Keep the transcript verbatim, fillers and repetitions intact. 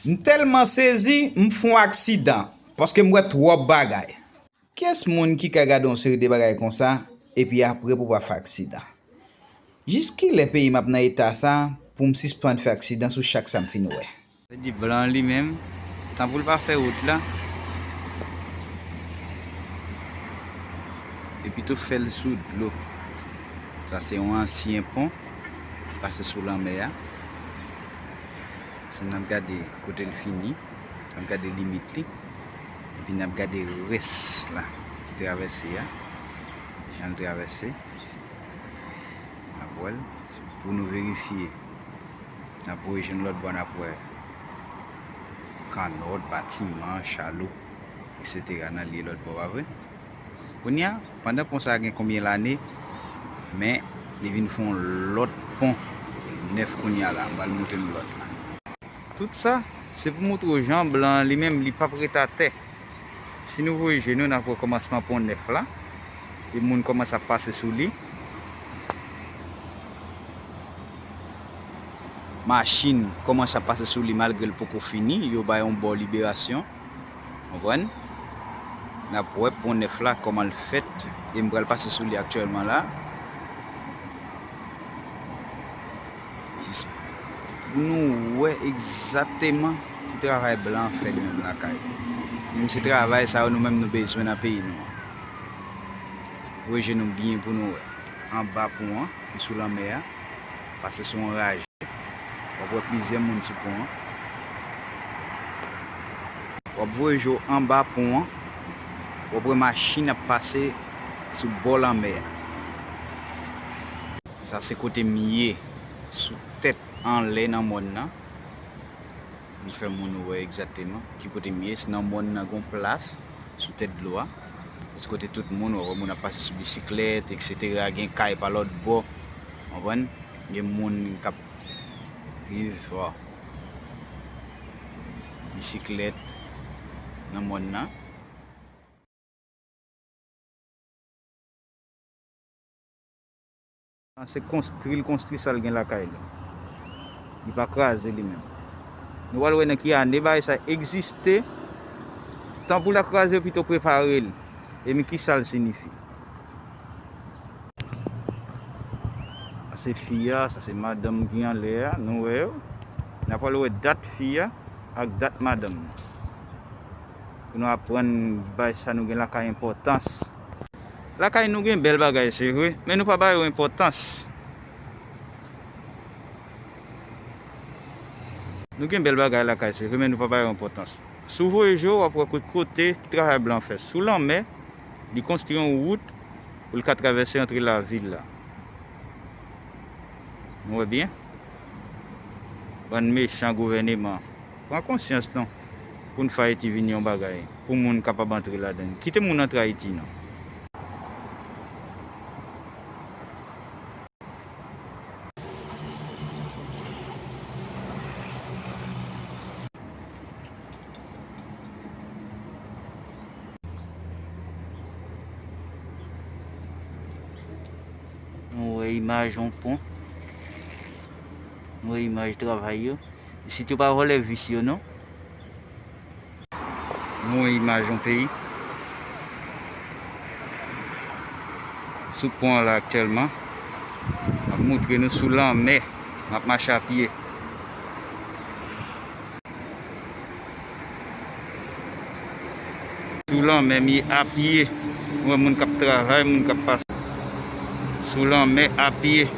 M tèlman sezi, m fè yon aksidan, paske m wè twòp bagay. Kiyès moun ki ka gade yon seri de bagay konsa, epi apre pou pa fè aksidan? Jis kilè peyi m ap nan eta sa, pou m sispann fè aksidan sou chak sa m fin wè? Sa di blan li menm, tan pou l pa fè wout la, epi tou fè l sou dlo. Sa se yon ansyen pon ki pase sou lanmè a. Si n ap gade kote l fini, n ap gade limit li, epi n ap gade rès la ki travèse a, jan l travèse. N ap wè l, se pou nou verifye. N ap voye je nou lòt bò, n ap wè kannòt, batiman, chaloup, etsetera nan lye lòt bò, pa vre? Kounye a, pandan pon sa a gen konbyen lane, men li vin fè yon lòt pon nèf kounye a la. M pral montre nou lòt la. Tout sa, se pou montre w jan blan an li menm, li p ap ret atè. Si nou voye je nou, n ap wè kòmansman pon nèf la. E moun kòmanse ap pase sou li. Machin kòmanse ap pase sou li malgre l poko fini. Yo bay yon bò liberasyon. Konprann? N ap wè pon nèf la kòman l fèt. E m pral pase sou li aktyèlman la. Jis pou nou wè egzakteman ki travay blan an fè li menm lakay li. Menm se travay sa yo nou menm nou bezwen nan peyi nou an. Voye je nou byen pou nou wè. Anba pon an, ki sou lanmè a, pase sou yon raje. W ap wè plizyè moun sou pon an. W ap voye je w anba pon an. W ap wè machin ap pase sou bò lanmè a. Sa se kote m ye, sou tèt anlè nan mòn nan. M fè moun wè egzakteman ki kote m ye. Se nan mòn nan, gon plas sou tèt dlo a. Se kote tout moun, w ap wè moun ap pase sou bisiklèt, etsetera. Gen kay pa lòt bò. Konprann? Gen moun k ap viv, bisiklèt nan mòn nan. Se konstri l konstri sa l gen lakay li. Li pa kraze li menm. Nou pral wè nan ki ane bagay sa egziste. Tan pou l ta kraze, yo pito prepare l. E men ki sa l siyifi. Sa se fi a, sa se madanm ki anlè a, nou wè yo. N a pral wè dat fi a ak dat madanm nan. Pou nou aprann bay sa nou gen lakay enpòtans. Lakay nou gen bèl bagay, se vre, men nou pa ba yo enpòtans. Nou gen bèl bagay lakay, se vre, men nou pa ba yo enpòtans. Si w voye je w, w ap wè kote ki travay blan fè. Sou lanmè, li konstwi yon wout pou l ka travèse antre lavil la. Nou wè byen? Bann mechan gouvèneman. Pran konsyans non. Pou n fè Ayiti vin yon bagay. Pou moun kapab antre ladan l. Kite moun antre Ayiti non. Nou wè imaj yon pon. Nou wè imaj travay yo. Isit yo pa vòlè vis yo non. Nou wè imaj yon peyi. Sou pon an la aktyèlman. M ap montre nou sou lanmè. M ap mache apye. Sou lanmè, m ye apye. Mwen, moun k ap travay, moun k ap pase. Sou lanmè, apye.